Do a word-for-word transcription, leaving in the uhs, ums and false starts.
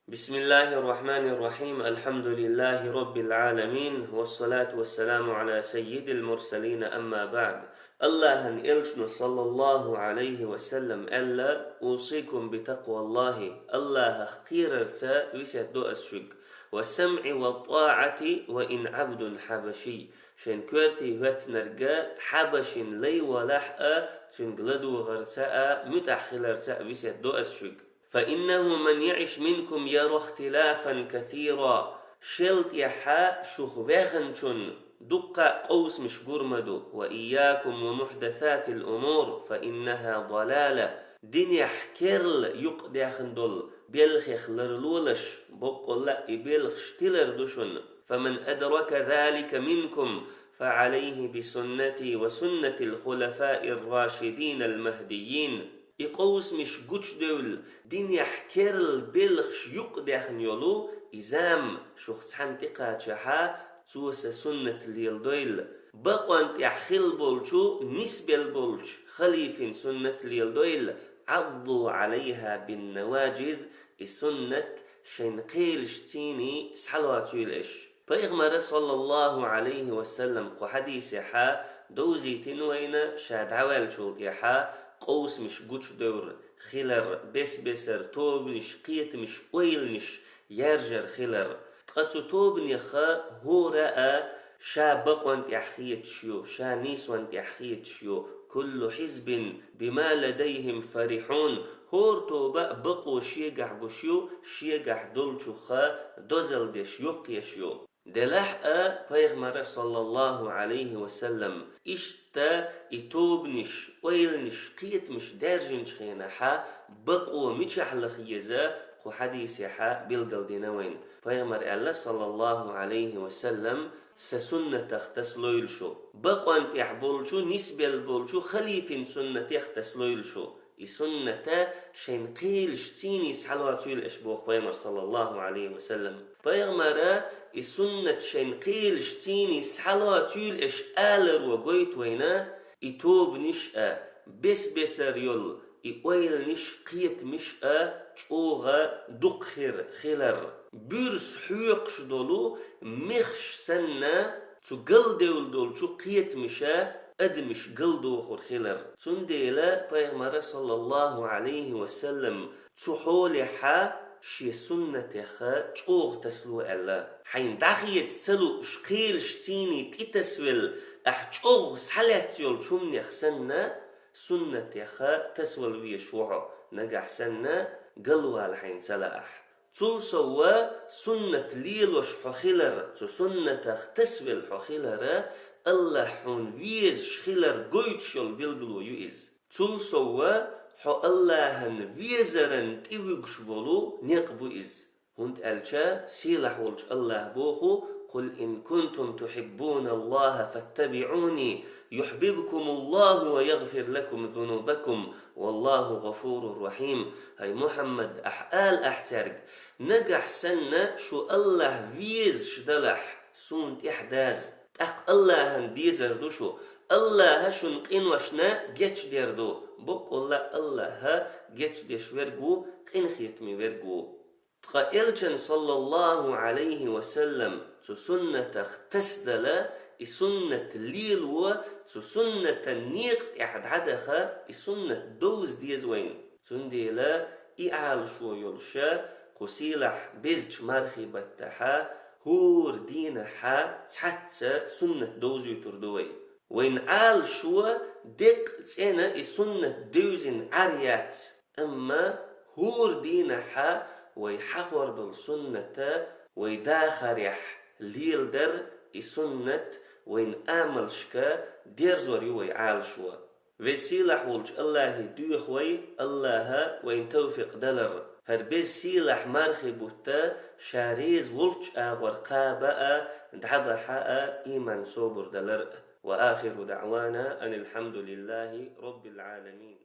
بسم الله الرحمن الرحيم. الحمد لله رب العالمين. والصلاة والسلام على سيد المرسلين. أما بعد. Аллахьан элчано, саллаллаху Ӏалайхи ва саллам, аьлла: «أوصيكم بتقوى الله». Аллахьах кхерарца весет до ас шуьга. «والسمع والطاعة وإن عبد حبشي». Шайн коьрте хӀоьттинарга хьабашин лай валахь а, цуьнга ладогӀарца а, муьтӀахь хиларца а весет до ас шуьга. «فإنه من يعش منكم ير اختلافا كثيرا». Шел тӀехьа шух ваьхначун дуккха а къовсамаш гур ма ду. «وإياكم ومحدثات الأمور فإنها ضلالة». Динехь керла юкъадаьхна долу белхех ларлолаш, боккъалла а и белхаш тилар ду шуна. «فمن أدرك ذلك منكم فعليه بسنتي وسنة الخلفاء الراشدين المهديين». И къовсамаш гучудевлла, динехь керла белхаш юкъадаьхна йолу и зама шух цхьаьна тӀекхачахьа, цо сан суннат леладойла. Бакъонан тӀехь хилла болчу, нисбелла болчу халифин суннат леладойла. «عضوا عليها بالنواجذ», и суннат шайн кхелашций схьалоцийла аша. Пайхамара, саллаллаху Ӏалайхи ва саллам, кху хьадисехьа довзийтина вайна, ша дӀаваьллачул тӀехьа къовсамаш гучудевр хилар, бес-бесара тобанаш, кхетамаш, ойланаш яьржар хилар. Ткъа цу тобанеха хӀора а ша бакъонан тӀехь хеташ ю, ша нийсонан тӀехь хеташ ю. «كل حزب بما لديهم فرحون». ХӀора тоба а бакъо шегахь гуш ю, шегахь долчуха дозалла деш, йоккхаеш ю. Делахь а Пайхамара, саллаллаху Ӏалайхи ва саллам, иштта и тобанаш, ойланаш, кхетамаш даьржинчу хенахьа, бакъо мичахь лаха еза, кху хьадисехьа билгалдина вайна. Пайхамара аьлла, саллаллаху Ӏалайхи ва саллам: «Сан суннатах тасалойла шу. Бакъонан тӀехь болчу, нисбелла болчу халифин суннатех тасалойла шу. И суннат шайн кхелашций схьалоцийла аша», боху Пайхамара, саллаллаху Ӏалайхи ва саллам. Пайхамара и суннат шайн кхелашций схьалоцийла аша аларо гойту вайна, и тобанаш а, бес-бесара йолу и ойланаш, кхетамаш а чӀогӀа дукха хир хилар. Буьрса хьоькхуш долу мехаш санна, цу галдевлла долчу кхетамаша адамаш галдохур хилар. Цундела Пайхамара, саллаллаху Ӏалайхи ва саллам, цу хьолехьа шен суннатеха чӀогӀа тасало аьлла. Хьайна дӀахеца ца лууш, кхелашций тӀетасавелла, ахь чӀогӀа схьалаьцна йолчу хӀуманех санна, суннатеха тасавала везаш ву хьо, нагахь санна галвала хьайна ца лаахь. Цул сов, суннат лелош хьо хилар, цу суннатах тасавелла хьо хилар, Аллахь хьуна везаш хилар гойтуш йолу билгало ю иза. Цул сов, хьо Аллахьан везаран тӀе вуьгуш волу некъ бу иза. ХӀунда аьлча сийлахь волчу Аллахьа боху: «قل إن كنتم تحبون الله فاتبعوني يحببكم الله ويغفر لكم ذنوبكم والله غفور رحيم». ХӀай Мухьаммад, ахь ала ахь цаьрга: «Нагахь санна шу Аллахь везаш далахь, суна тӀаьхьа даза. ТӀаккха Аллахьан дезар ду шу. Аллахьа шун къиношна гечдер ду». Боккъалла Аллахьа гечдеш верг ву, къинхетаме верг ву. Ткъа элчан, саллаллаху Ӏалайхи ва саллам, цу суннатах тасадала, и суннат лело, цу суннатан некъа тӀехь дӀадаха, и суннат довза деза вайна. Цундела и Ӏалашо йолуша кху сийлахь безачу мархи баттахьа, хӀора дийнахьа цхьацца суннат довзуьйтур ду вай. Вайн Ӏалашо деккъа цӀена и суннат девзина Ӏар яц. Амма хӀора дийнахьа вай хьахор долу сунната вай дахарехь леладар, и суннат вайн амалшка дерзор ю вай Ӏалашо. Веза сийлахь волчу Аллахье доьху вай, Аллахьа вайн тавфикъ далар, хӀара беза сийлахь мархи бутта ша реза волчу агӀор кхаба а, дӀабахьа а, ийман собар далар а. وآخر دعوانا أن الحمد لله رب العالمين.